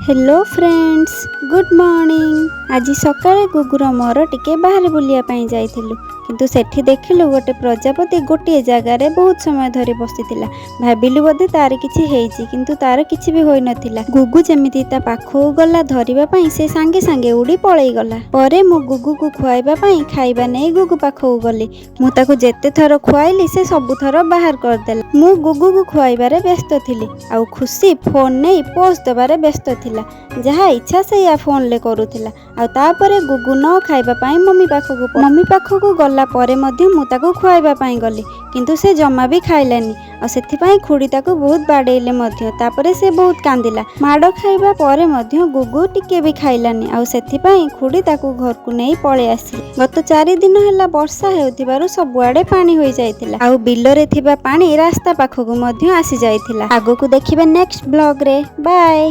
Hello friends, good morning. ଆଜି ସକାଳେ ଗୁଗୁର ମୋର ଟିକେ ବାହାରେ ବୁଲିବା ପାଇଁ ଯାଇଥିଲୁ। କିନ୍ତୁ ସେଠି ଦେଖିଲୁ, ଗୋଟେ ପ୍ରଜାପତି ଗୋଟିଏ ଜାଗାରେ ବହୁତ ସମୟ ଧରି ବସିଥିଲା। ଭାବିଲୁ ବୋଧେ ତାର କିଛି ହେଇଛି, କିନ୍ତୁ ତାର କିଛି ବି ହୋଇନଥିଲା। ଗୁଗୁ ଯେମିତି ତା ପାଖକୁ ଗଲା ଧରିବା ପାଇଁ, ସେ ସାଙ୍ଗେ ସାଙ୍ଗେ ଉଡ଼ି ପଳେଇଗଲା। ପରେ ମୁଁ ଗୁଗୁକୁ ଖୁଆଇବା ପାଇଁ ଖାଇବା ନେଇ ଗୁଗୁ ପାଖକୁ ଗଲି। ମୁଁ ତାକୁ ଯେତେ ଥର ଖୁଆଇଲି, ସେ ସବୁଥର ବାହାର କରିଦେଲା। ମୁଁ ଗୁଗୁକୁ ଖୁଆଇବାରେ ବ୍ୟସ୍ତ ଥିଲି ଆଉ ଖୁସି ଫୋନ୍ ନେଇ ପୋଜ୍ ଦେବାରେ ବ୍ୟସ୍ତ ଥିଲା। ଯାହା ଇଚ୍ଛା ସେଇଆ ଫୋନ୍ରେ କରୁଥିଲା। ଆଉ ତାପରେ ଗୁଗୁ ନ ଖାଇବା ପାଇଁ ମମି ପାଖକୁ ଗଲା ପରେ ମଧ୍ୟ ମୁଁ ତାକୁ ଖୁଆଇବା ପାଇଁ ଗଲି, କିନ୍ତୁ ସେ ଜମା ବି ଖାଇଲାନି। ଆଉ ସେଥିପାଇଁ ଖୁଡ଼ି ତାକୁ ବହୁତ ବାଡ଼େଇଲେ ମଧ୍ୟ। ତାପରେ ସେ ବହୁତ କାନ୍ଦିଲା। ମାଡ଼ ଖାଇବା ପରେ ମଧ୍ୟ ଗୁଗୁ ଟିକେ ବି ଖାଇଲାନି। ଆଉ ସେଥିପାଇଁ ଖୁଡ଼ି ତାକୁ ଘରକୁ ନେଇ ପଳେଇ ଆସିଲେ। ଗତ 4 ଦିନ ହେଲା ବର୍ଷା ହେଉଥିବାରୁ ସବୁଆଡ଼େ ପାଣି ହୋଇଯାଇଥିଲା ଆଉ ବିଲରେ ଥିବା ପାଣି ରାସ୍ତା ପାଖକୁ ମଧ୍ୟ ଆସିଯାଇଥିଲା। ଆଗକୁ ଦେଖିବେ ନେକ୍ସଟ ବ୍ଲଗରେ। ବାଏ।